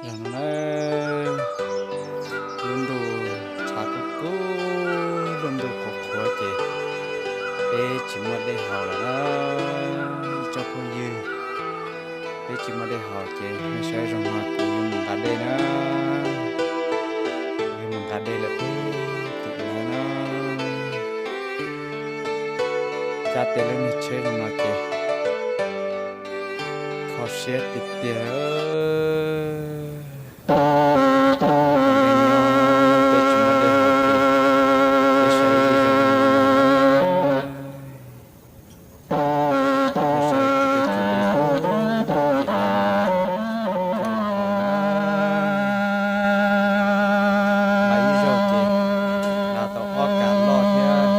Zaum no na, lub ntuj tshav kub kub, lub ntuj qhuav qhuav ces peb tsis muaj dej haus lawm na, ib tsoom phooj ywg. Peb tsis muaj dej haus ces nej saib zoo no kuv yuav mus nqa dej na, yuav mus nqa dej lawm pem tim no na. Cab tej lub niag tsheb zoo no ces kho siab tiag tiag. Ib zaug ces nqa tau ob kam loj thiab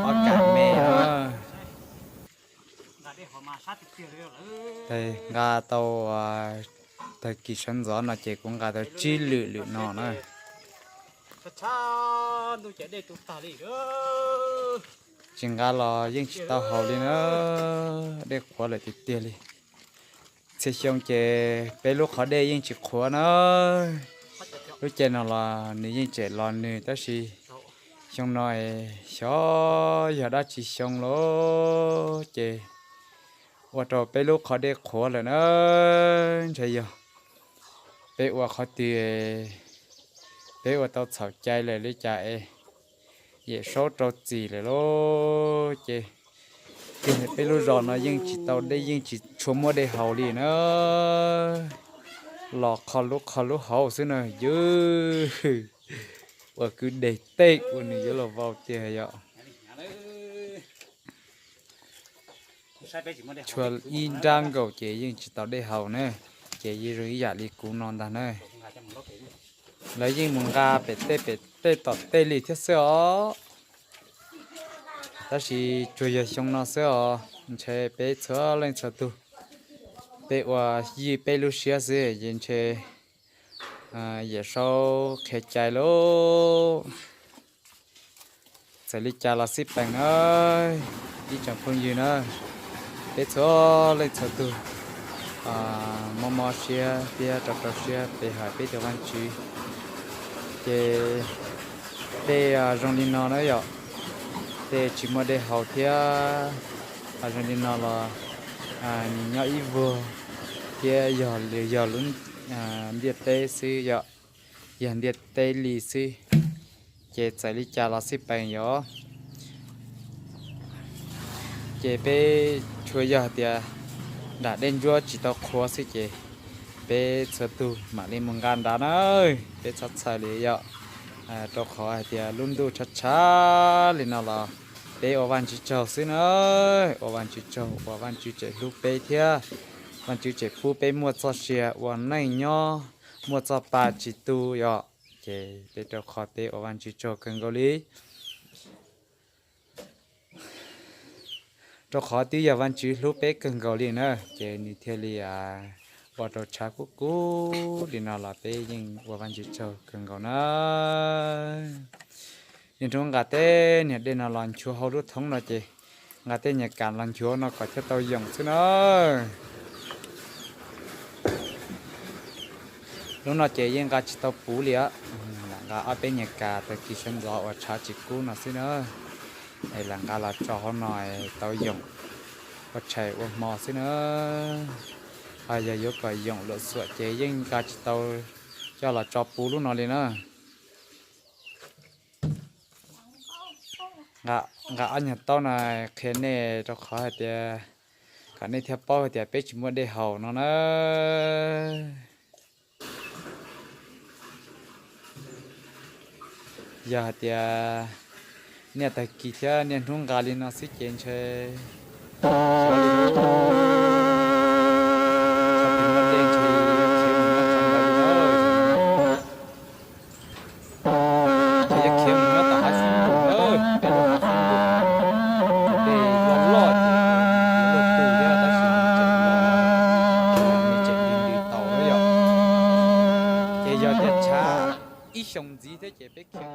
ob kam me na. Nqa tau tag kis sawv ntxov no ces kuv nqa tau tsib lwm lwm no na. Tsis nqa los yeej tsis tau haus li na, dej qhuav lawm tiag tiag li. Txhia xyoo ces peb lub qhov dej yeej tsis qhuav na. Lub caij no los nws yeej tseem los nws tab sis xyoo no es xyov yog dab tsi xyoo lawm ces ua rau peb lub qhov dej qhuav lawm na. Ntshe yog peb ua qhov twg, peb ua tau txhaum cai lawm li cas es Yawm Saub rau txim lawm lauj. Ces peb lub zos no yeej tsis tau dej, yeej tsis tshua muaj dej haus li na. Los qho lub qho lub hauv xwb na, yog ua kwj deg tej ua nws yuav los vau tiag yom. Tshua ib nrab nkaus ces yeej tsis tau dej haus na, ces yeej zoo ib yam li kuv no ntag na. Lawv yeej mus nqa pem tej pem tej tom tej li thiab xwb os. Tab sis tsuas yog xyoo no xwb os, ntshe peb txhua leej txhua tug, peb ua yij peb lub siab xwb ces ntshe Yawm Saub qhia cai lauj. Txawm li cas los xij peem na, ib tsoom phooj ywg na, peb txhua leej txhua tug mob mob siab thiab rau rau siab pe hawm peb tus Vajtswv. Ces tej zoo li no na yom, tej tsis muaj dej haus thiab zoo li no los nws nyob ib vuag thiab yog, yog lub ntiaj teb xwb yom, yog ntiaj teb li xwb. Ces txawm li cas los xij peem yom. Ces peb tsuas yog hais tias nram dej ntsuab tsis tau qhuav xwb ces peb txhua tug mam li mus nqa nrad na, peb txhob txhawj li yom. Rau qhov hais tias lub ntuj tshav tshav li no los peb ua Vajtswv tsaug xwb na, ua Vajtswv tsaug uas Vajtswv tseem hlub peb thiab Vajtswv tseem pub peb muaj txoj sia ua neej nyob, muaj txoj pa tsis tu yom. Ces peb rau qhov peb ua Vajtswv tsaug kawg nkaus li. Rau qhov twb yog Vajtswv hlub peb kawg nkaus li na, ces nws thiaj li ua rau tshav kub kub li no los peb yeej ua Vajtswv tsaug kawg nkaus na. Niaj hnub nqa tej niag dej no los nchuav hauv lub thoob no ces nqa tej nyuag kam los nchuav no kom thiaj tau yoom xwb na. Lub no ces yeej nqa tsis tau puv li os, lam nqa ob peb nyuag kam tag kis sawv ntxov uas tshav tsis kub no xwb na. Es lam nqa los tso hauv no tau yoom ua tshais ua hmo xwb na. Ho yog yuav kom yoom luam xuam ces yeej nqa tsis tau coj los tso puv lub no li na. Nqa ob nyuag taub no qhia nej rau qhov hais tias kom nej thiaj paub hais tias peb tsis muaj dej haus no na. Yog hais tias niaj tag kis thiab niaj hnub nqa li no xwb ces ntshe khiav mus nyob tom hav xwb, peb lub hav xwb, dej loj loj ces luaj tu thiab tab sis nws tseem ntws tau na yom. Ces yog tias tshav ib xyoos ntxiv thiab ces peb khiav